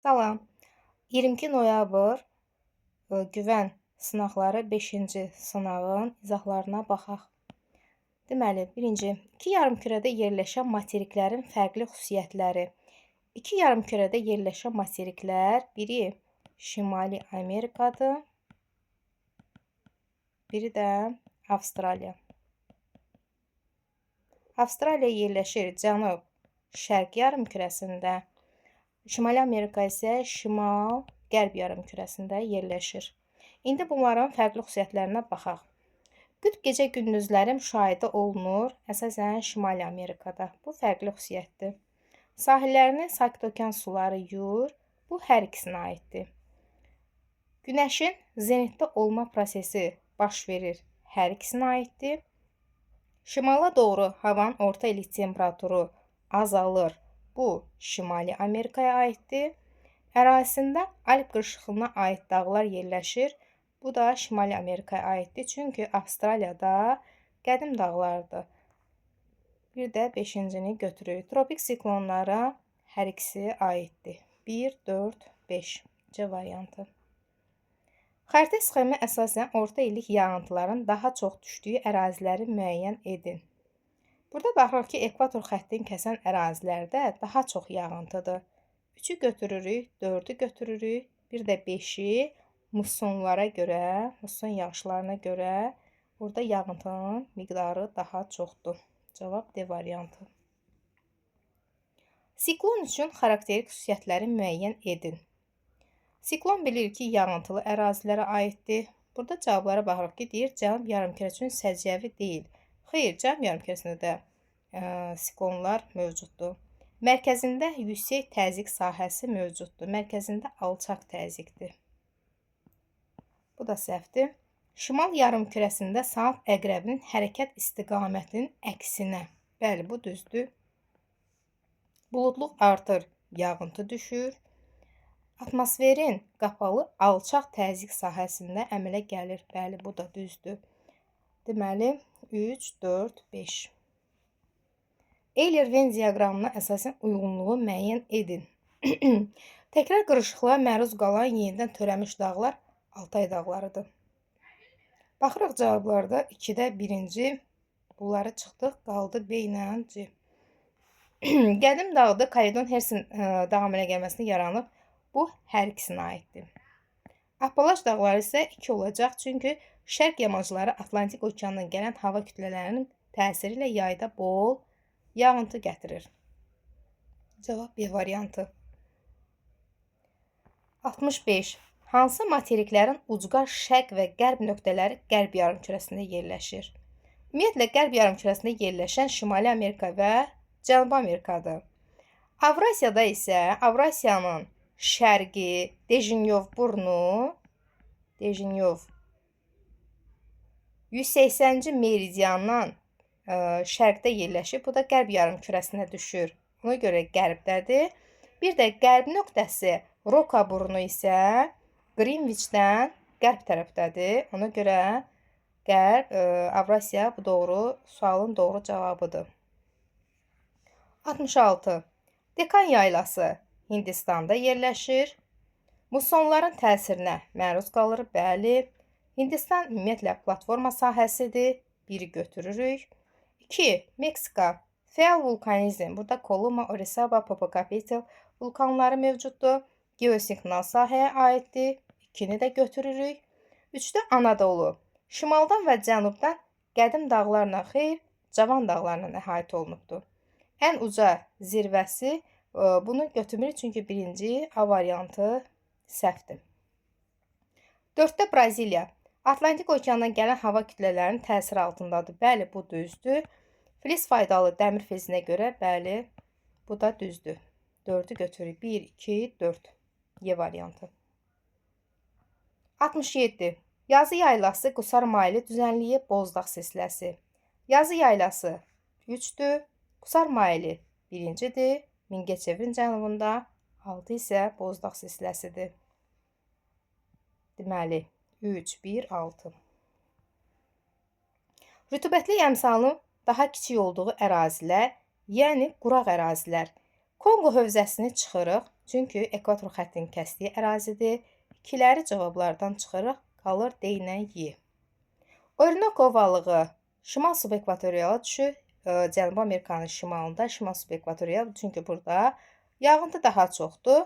Salam. 22 noyabr güvən sınaqları 5-ci sınağın izahlarına baxaq. Deməli, birinci, iki yarımkürədə yerləşən materiklərin fərqli xüsusiyyətləri. İki yarımkürədə yerləşən materiklər, biri Şimali Amerikadır, biri də Avstraliya. Avstraliya yerləşir cənub-şərq yarımkürəsində. Şimali Amerika isə şimal-qərb yarımkürəsində yerləşir. İndi bunların fərqli xüsusiyyətlərinə baxaq. Qütb gecə-gündüzləri müşahidə olunur, əsasən Şimali Amerikada. Bu fərqli xüsusiyyətdir. Sahillərini Sakit okean suları yuyur. Bu hər ikisinə aiddir. Günəşin zenitdə olma prosesi baş verir. Hər ikisinə aiddir. Şimala doğru havanın orta illik temperaturu azalır. Bu Şimali Amerikaya aiddir. Ərazisində Alp qırışıqlığına aid dağlar yerləşir. Bu da Şimali Amerikaya aiddir. Çünki Avstraliyada qədim dağlardır. Bir də 5-cini götürürük. Tropik siklonlara hər ikisi aiddir. 1, 4, 5. C variantı. Xəritə sxemi əsasən orta illik yağıntıların daha çox düşdüyü əraziləri müəyyən edin. Burada baxırıq ki, ekvator xəttini kəsən ərazilərdə daha çox yağıntıdır. 3-ü götürürük, 4-ü götürürük, bir də 5-i musonlara görə, muson yağışlarına görə burada yağıntının miqdarı daha çoxdur. Cavab D variantı. Siklon üçün xarakterik xüsusiyyətləri müəyyən edin. Siklon bilir ki, yağıntılı ərazilərə aiddir. Burada cavablara baxırıq ki, deyir, cənub yarımkürə üçün səciyyəvi deyil. Xeyr, cənub yarımkürəsində də siklonlar mövcuddur. Mərkəzində yüksək təzyiq sahəsi mövcuddur. Mərkəzində alçaq təzyiqdir. Bu da səhvdir. Şimal yarımkürəsində saat əqrəbinin hərəkət istiqamətinin əksinə. Bəli, bu düzdür. Buludluq artır, yağıntı düşür. Atmosferin qapalı alçaq təzyiq sahəsində əmələ gəlir. Bəli, bu da düzdür. Deməli, 3, 4, 5. Euler-Venn diaqramına əsasən uyğunluğu müəyyən edin. Təkrar qırışıqlığa məruz qalan yenidən törəmiş dağlar Altay dağlarıdır. Baxırıq cavablarda 2-də birinci bunları çıxdıq, qaldı B ilə C. Qədim dağda Kaledon Hersin dağ əmələ gəlməsində yaranıb. Bu hər ikisinə aiddir. Appalaç dağları isə 2 olacaq, çünki şərq yamacları Atlantik okeandan gələn hava kütlələrinin təsiri ilə yayda bol yağıntı gətirir. Cavab B variantı. 65. Hansı materiklərin ucqar şərq və qərb nöqtələri qərb yarımkürəsində yerləşir? Ümumiyyətlə, qərb yarımkürəsində yerləşən Şimali Amerika və Cənubi Amerikadır. Avrasiyada isə Avrasiyanın şərqi Dejinyov burnu, Dejinyov 180-ci meridiandan şərqdə yerləşir. Bu da qərb yarımkürəsinə düşür. Ona görə qərbdədir. Bir də qərb nöqtəsi Roka burnu isə Greenwichdən qərb tərəfdədir. Ona görə qərb Avrasiya bu doğru sualın doğru cavabıdır. 66. Dekan yaylası Hindistanda yerləşir. Musonların təsirinə məruz qalır. Bəli. Hindistan ümumiyyətlə platforma sahəsidir. 1-i götürürük. 2. Meksika. Fəal vulkanizm. Burada Colima, Orizaba, Popocatépetl vulkanları mövcuddur. Geosinklinal sahəyə aiddir. 2-ni də götürürük. 3-də Anadolu. Şimaldan və cənubdan qədim dağlarla xeyr, cavan dağlarla əhatə olunubdur. Ən uca zirvəsi bunu götürmürük, çünki birinci A variantı səhvdir. 4-də Braziliya. Atlantik okeandan gələn hava kütlələrinin təsiri altındadır. Bəli, bu düzdür. Filiz faydalı dəmir filizinə görə, bəli, bu da düzdür. 4-ü götürürük. 1, 2, 4. Y variantı. 67. Yazı yaylası Qusar mayili düzənliyi Bozdağ silsiləsi. Yazı yaylası 3-dür. Qusar mayili 1-cidir. Mingəçevirin cənubunda 6 isə Bozdağ silsiləsidir. Deməli, 3, 1, 6. Rütubətli əmsalın daha kiçik olduğu ərazilər, yəni quraq ərazilər. Konqo hövzəsini çıxırıq. Çünki ekvator xəttinin kəsdiyi ərazidir. İkiləri cavablardan çıxırıq, qalır D ilə Y. Orinoco ovalığı şimal subekvatoriala düşür. Cənubi Amerikanın şimalında şimal subekvatorial, çünki burada yağıntı daha çoxdur.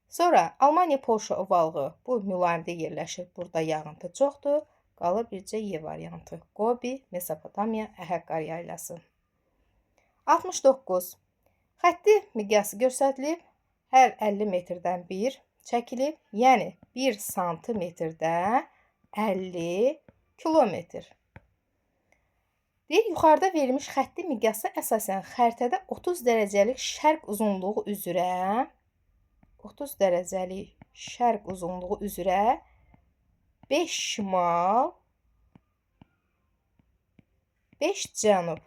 Sonra Almaniya Polşa ovalığı bu mülayimdə yerləşir. Burada yağıntı çoxdur. Qalır bircə Y variantı. Gobi, Mesopotamiya, Əhəq qar yaylası. 69. Xətti miqyası göstərilib. Hər 50 metrdən bir çəkilib. Yəni 1 santimetrdə 50 kilometr. Deyir, yuxarıda verilmiş xətti miqyası əsasən xəritədə 30 dərəcəlik şərq uzunluğu üzrə 30 dərəcəlik şərq uzunluğu üzrə 5 şimal, 5 cənub.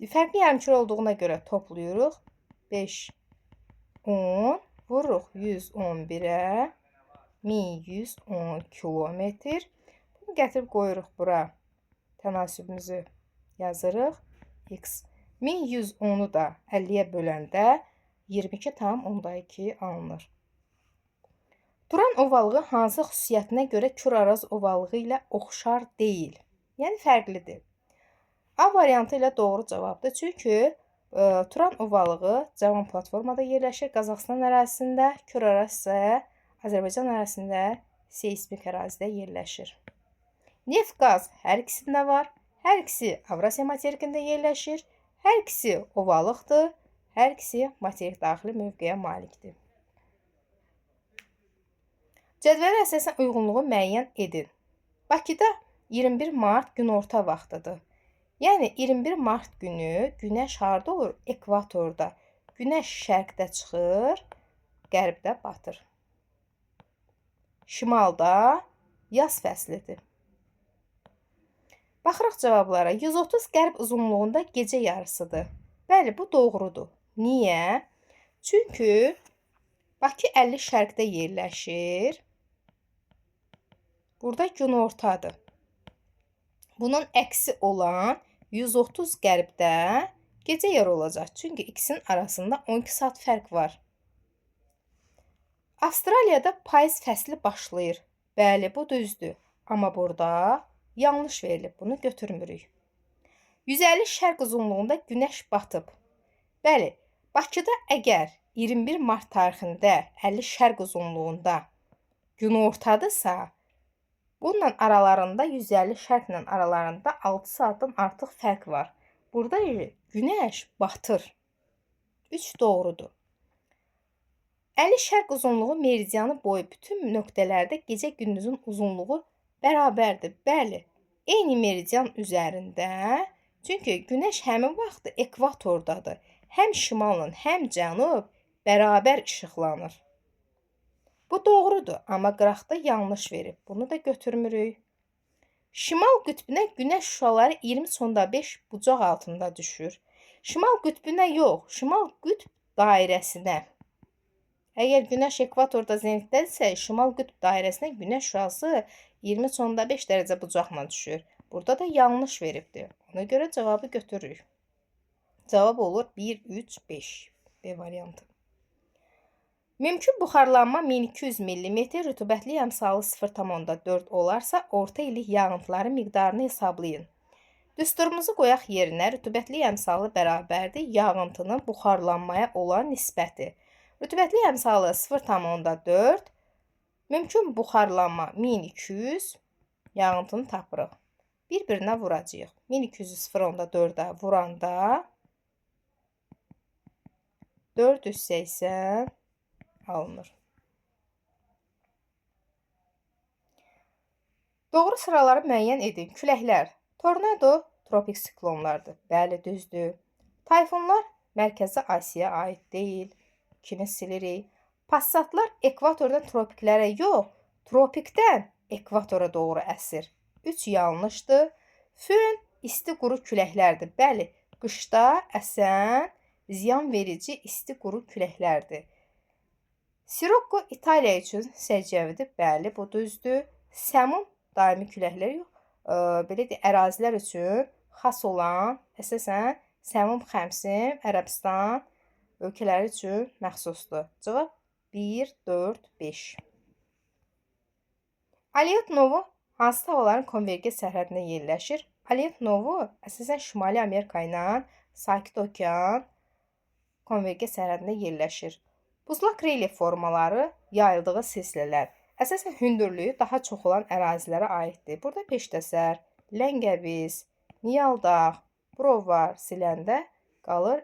Fərqli yarımkürə olduğuna görə toplayırıq. 5, 10, vururuq 111-ə 1110 kilometr. Bunu gətirib qoyuruq bura. Tənasübümüzü yazırıq. X. 1110-u da 50-yə böləndə 22,2 alınır. Turan ovalığı hansı xüsusiyyətinə görə Kür-Araz ovalığı ilə oxşar deyil? Yəni fərqlidir. A variantı ilə doğru cavabdır. Çünki Turan ovalığı cavan platformada yerləşir. Qazaxıstan ərazisində, Kür-Araz isə Azərbaycan ərazisində seysmik ərazidə yerləşir. Neft, qaz hər ikisində var. Hər ikisi Avrasiya materikində yerləşir. Hər ikisi ovalıqdır. Hər ikisi materik daxili mövqeyə malikdir. Cədvələ əsasən uyğunluğu müəyyən edin. Bakıda 21 mart günorta vaxtıdır. Yəni 21 mart günü günəş harda olur? Ekvatorda. Günəş şərqdə çıxır, qərbdə batır. Şimalda yaz fəslidir. Baxırıq cavablara. 130 qərb uzunluğunda gecə yarısıdır. Bəli, bu doğrudur. Niyə? Çünki Bakı 50 şərqdə yerləşir. Burada günortadır. Bunun əksi olan 130 qərbdə gecə yarı olacaq. Çünki ikisinin arasında 12 saat fərq var. Avstraliyada payız fəsli başlayır. Bəli, bu düzdür. Amma burada yanlış verilib. Bunu götürmürük. 150 şərq uzunluğunda günəş batıb. Bəli, Bakıda əgər 21 mart tarixində 50 şərq uzunluğunda günortadırsa, bununla aralarında 150 şərqlə aralarında 6 saatdan artıq fərq var. Burada günəş batır. 3 doğrudur. 50 şərq uzunluğu meridianı boyu bütün nöqtələrdə gecə-gündüzün uzunluğu bərabərdir. Bəli, eyni meridian üzərində. Çünki günəş həmin vaxt ekvatordadır. Həm şimalla, həm cənub bərabər işıqlanır. Bu doğrudur, amma qıraqda yanlış verib. Bunu da götürmürük. Şimal qütbünə günəş şüaları 20,5 bucaq altında düşür. Şimal qütbünə yox, şimal qütb dairəsinə. Əgər günəş ekvatorda zenitdədirsə, şimal qütb dairəsinə günəş şüası 20,5 dərəcə bucaqla düşür. Burada da yanlış veribdir. Ona görə cavabı götürürük. Cavab olur 1, 3, 5. B variantı. Mümkün buxarlanma 1200 mm, rütubətli əmsalı 0,4 olarsa, orta illik yağıntıların miqdarını hesablayın. Düsturumuzu qoyaq yerinə, rütubətli əmsalı bərabərdir yağıntının buxarlanmaya olan nisbəti. Rütubətli əmsalı 0,4, mümkün buxarlanma 1200, yağıntını tapırıq. Bir-birinə vuracağıq. 1200-ü 0,4-ə vuranda 480 alınır. Doğru sıraları müəyyən edin. Küləklər. Tornado tropik siklonlardır. Bəli, düzdür. Tayfunlar Mərkəzi Asiyaya aid deyil. 2-ni silirik. Passatlar ekvatordan tropiklərə yox, tropikdən ekvatora doğru əsir. 3 yanlışdır. Fön isti quru küləklərdir. Bəli, qışda əsən ziyan verici isti quru küləklərdir. Sirokko İtaliya üçün səciyyəvidir. Bəli, bu düzdür. Səmum daimi küləklər yox, belə deyək, ərazilər üçün xas olan, əsasən səmum xəmsim, Ərəbistan ölkələri üçün məxsusdur. Cavab 1, 4, 5. Aleut novu hansı tavaların konvergent sərhədində yerləşir? Aleut novu əsasən Şimali Amerika ilə Sakit Okean konvergent sərhədində yerləşir. Buzlaq relyef formaları yayıldığı silsilələr əsasən hündürlüyü daha çox olan ərazilərə aiddir. Burada Peştəsər, Ləngəbiz, Niyaldağ, Brovar siləndə qalır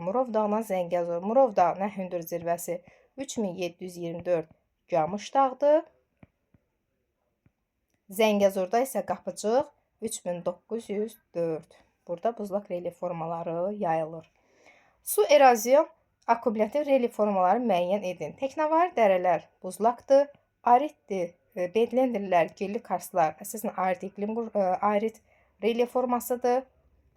Murov dağına Zəngəzur. Murov dağ nə hündür zirvəsi 3724 Camış dağdır. Zəngəzurda isə Qapıcıq 3904. Burada buzlaq relyef formaları yayılır. Su erozion akkumulyativ relyef formaları müəyyən edin. Təknavari dərələr buzlaqdır, ariddir, bedlendirlər, gilli karstlar əsasən arid iqlim arid relyef formasıdır.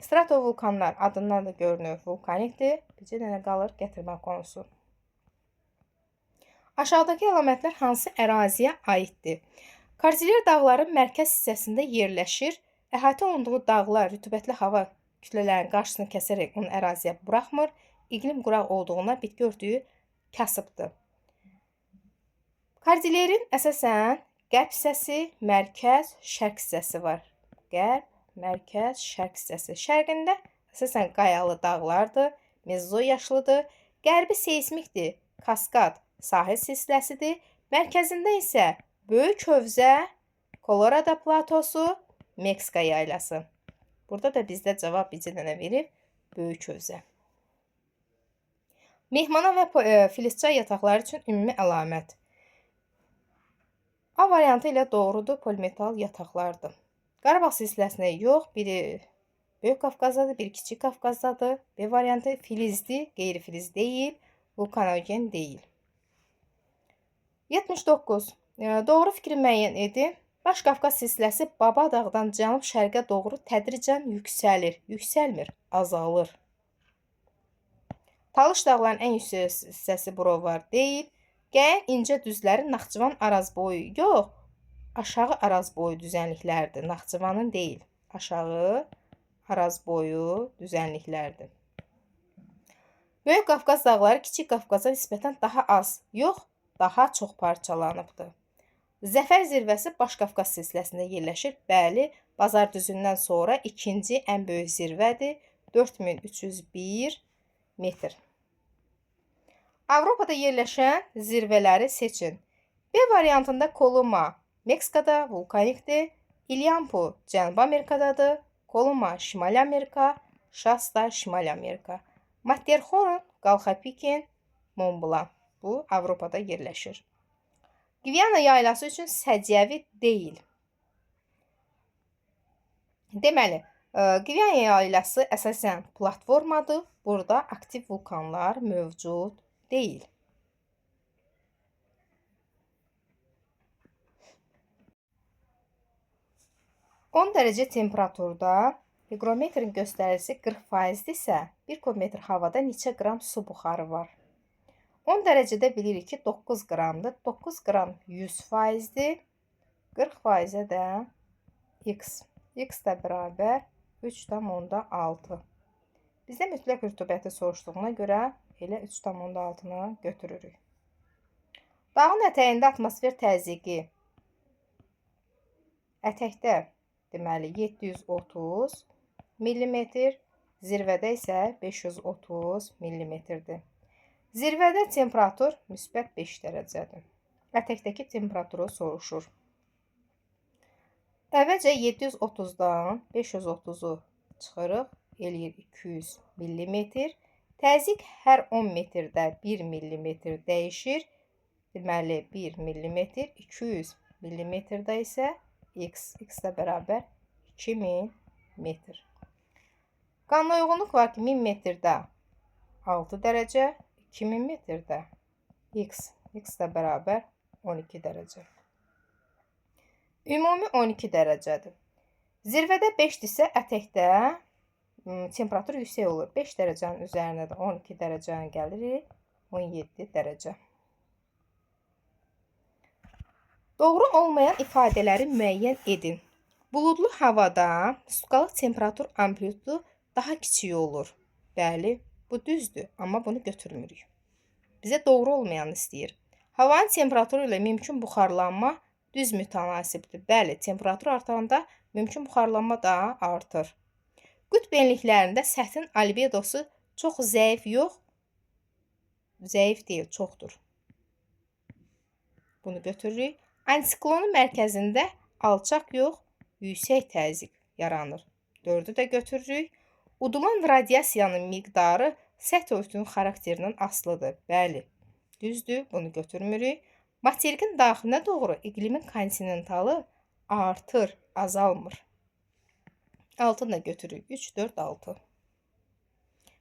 Stratovulkanlar adından da görünür, vulkanikdir. Bircə dənə qalır gətirmə konusu. Aşağıdakı əlamətlər hansı əraziyə aiddir? Kordilyer dağları mərkəz hissəsində yerləşir. Əhatə olunduğu dağlar rütubətli hava kütlələrinin qarşısını kəsərək onu əraziyə buraxmır. İqlim quraq olduğuna bitki örtüyü kasıbdır. Kordilyerin əsasən qərb hissəsi, mərkəz, şərq hissəsi var. Qərb, mərkəz, şərq hissəsi. Şərqində əsasən qayalı dağlardır, mezozoy yaşlıdır. Qərbi seysmikdir, Kaskad sahil silsiləsidir. Mərkəzində isə Böyük hövzə, Kolorado platosu, Meksika yaylası. Burada da bizdə cavab bircə dənə verib Böyük hövzə. Mehmana və Filizçay yataqları üçün ümumi əlamət. A variantı ilə doğrudur, polimetal yataqlardır. Qarabağ silsiləsinə yox, biri Böyük Qafqazdadır, biri Kiçik Qafqazdadır. B variantı filizdir, qeyri-filiz deyil, vulkanogen deyil. 79. Doğru fikri müəyyən edin. Baş Qafqaz silsiləsi Babadağdan cənub-şərqə doğru tədricən yüksəlir. Yüksəlmir, azalır. Talış dağlarının ən yüksək hissəsi Brovar deyil. Qəyin incə düzləri Naxçıvan Arazboyu yox, aşağı Arazboyu düzənliklərdir. Naxçıvanın deyil, aşağı Arazboyu düzənliklərdir. Böyük Qafqaz dağları Kiçik Qafqaza nisbətən daha az, yox, daha çox parçalanıbdır. Zəfər zirvəsi Baş Qafqaz silsiləsində yerləşir. Bəli, Bazar düzündən sonra ikinci ən böyük zirvədir. 4301 metr. Avropada yerləşən zirvələri seçin. B variantında Koluma Meksikada vulkanikdir. İlyampu Cənubi Amerikadadır. Koluma Şimali Amerika, Şasta Şimali Amerika. Matterhorn, Qalxapiken, Mont Blanc. Bu Avropada yerləşir. Gviyana yaylası üçün səciyyəvi deyil. Deməli, Gviyana yaylası əsasən platformadır. Burada aktiv vulkanlar mövcud deyil. 10 dərəcə temperaturda hiqrometrin göstəricisi 40%-dirsə, 1 kubmetr havada neçə qram su buxarı var? 10 dərəcədə bilirik ki, 9 qramdır. 9 qram 100%-dir. 40%-ə də x. X də bərabər 3,6. Bizdə mütləq rütubəti soruşduğuna görə elə 3,6-nı götürürük. Dağın ətəyində atmosfer təzyiqi ətəkdə deməli 730 millimetr, zirvədə isə 530 millimetrdir. Zirvədə temperatur müsbət 5 dərəcədir. Ətəkdəki temperaturu soruşur. Əvvəlcə 730-dan 530-u çıxırıq, eləyir 200 millimetr. Təzyiq hər 10 metrdə 1 millimetr dəyişir. Deməli 1 millimetr 200 millimetrdə isə x, x ilə bərabər 2000 metr. Qanuna uyğunluq var ki, 1000 metrdə 6 dərəcə, 2000 metrdə x, x ilə bərabər 12 dərəcə. Ümumi 12 dərəcədir. Zirvədə 5-dirsə, ətəkdə temperatur yüksək olur. 5 dərəcənin üzərinə də 12 dərəcəni gəlirik, 17 dərəcə. Doğru olmayan ifadələri müəyyən edin. Buludlu havada sutkalıq temperatur amplitudu daha kiçik olur. Bəli. Bu düzdür, amma bunu götürmürük. Bizə doğru olmayanı istəyir. Havanın temperaturu ilə mümkün buxarlanma düz mütənasibdir. Bəli, temperatur artanda mümkün buxarlanma da artır. Qütb enliklərində səthin albedosu çox zəif yox, zəif deyil, çoxdur. Bunu götürürük. Antisiklonun mərkəzində alçaq yox, yüksək təzyiq yaranır. 4-ü də götürürük. Udulan radiasiyanın miqdarı səth örtüyünün xarakterindən asılıdır. Bəli, düzdür, bunu götürmürük. Materikin daxilinə doğru iqlimin kontinentalı artır, azalmır. 6-nı da götürürük. 3, 4, 6.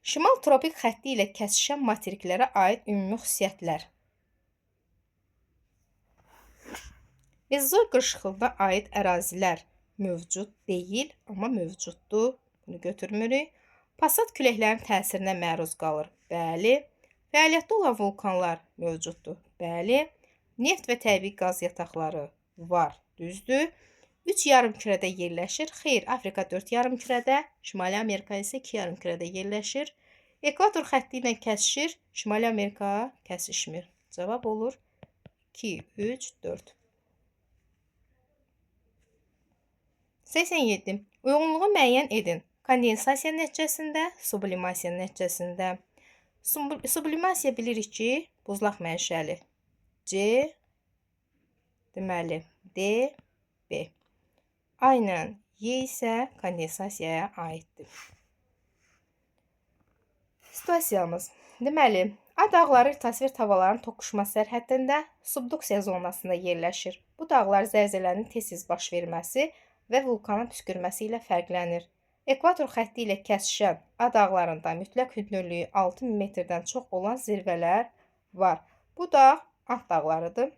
Şimal tropik xətti ilə kəsişən materiklərə aid ümumi xüsusiyyətlər. Mezozoy qırışıqlığına aid ərazilər mövcud deyil, amma mövcuddur. Bunu götürmürük. Passat küləklərinin təsirinə məruz qalır. Bəli. Fəaliyyətdə olan vulkanlar mövcuddur. Bəli. Neft və təbii qaz yataqları var. Düzdür. 3 yarımkürədə yerləşir. Xeyr, Afrika 4 yarımkürədə, Şimali Amerika isə 2 yarımkürədə yerləşir. Ekvator xətti ilə kəsişir, Şimali Amerika kəsişmir. Cavab olur 2, 3, 4. 87. Uyğunluğu müəyyən edin. Kondensasiya nəticəsində, sublimasiya nəticəsində. Sublimasiya bilirik ki, buzlaq mənşəli. C, deməli, D, B. A ilə Y isə kondensasiyaya aiddir. Situasiyamız. Deməli, A dağları litosfer tavalarının toqquşma sərhəddində subduksiya zonasında yerləşir. Bu dağlar zəlzələnin tez-tez baş verməsi və vulkanın püskürməsi ilə fərqlənir. Ekvator xətti ilə kəsişən A dağlarında mütləq hündürlüyü 6000 metrdən çox olan zirvələr var. Bu dağ Ant dağlarıdır.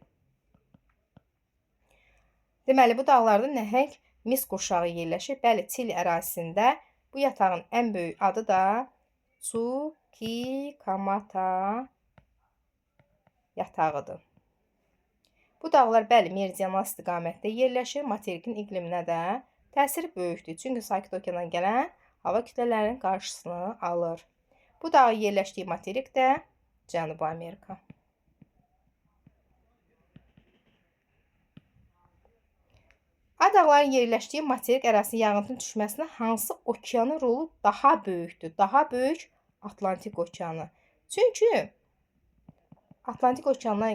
Deməli, bu dağlarda nəhəng mis qurşağı yerləşir. Bəli, Çili ərazisində bu yatağın ən böyük adı da Chuquicamata yatağıdır. Bu dağlar, bəli, meridional istiqamətdə yerləşir. Materikin iqliminə də təsiri böyükdür. Çünki Sakit okeandan gələn hava kütlələrinin qarşısını alır. Bu dağın yerləşdiyi materik də Cənubi Amerika. A dağların yerləşdiyi materik ərazisinin yağıntının düşməsinə hansı okeanın rolu daha böyükdür? Daha böyük Atlantik okeanı. Çünki Atlantik okeandan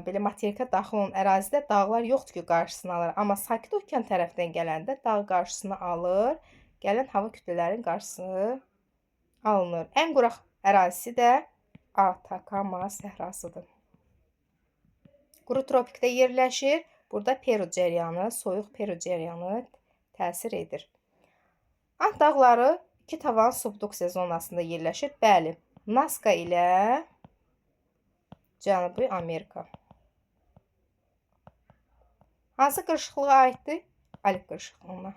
belə materikə daxil olan ərazidə dağlar yoxdur ki, qarşısını alır. Amma Sakit okean tərəfdən gələndə dağ qarşısını alır, gələn hava kütlələrinin qarşısı alınır. Ən quraq ərazisi də Atakama səhrasıdır. Quru tropikdə yerləşir. Burada Peru cəryanı, soyuq Peru cəryanı təsir edir. Ant dağları iki tavan subduksiya zonasında yerləşir. Bəli, Nazka ilə Cənubi Amerika. Hansı qırışıqlığa aiddir? Alp qırışıqlığına.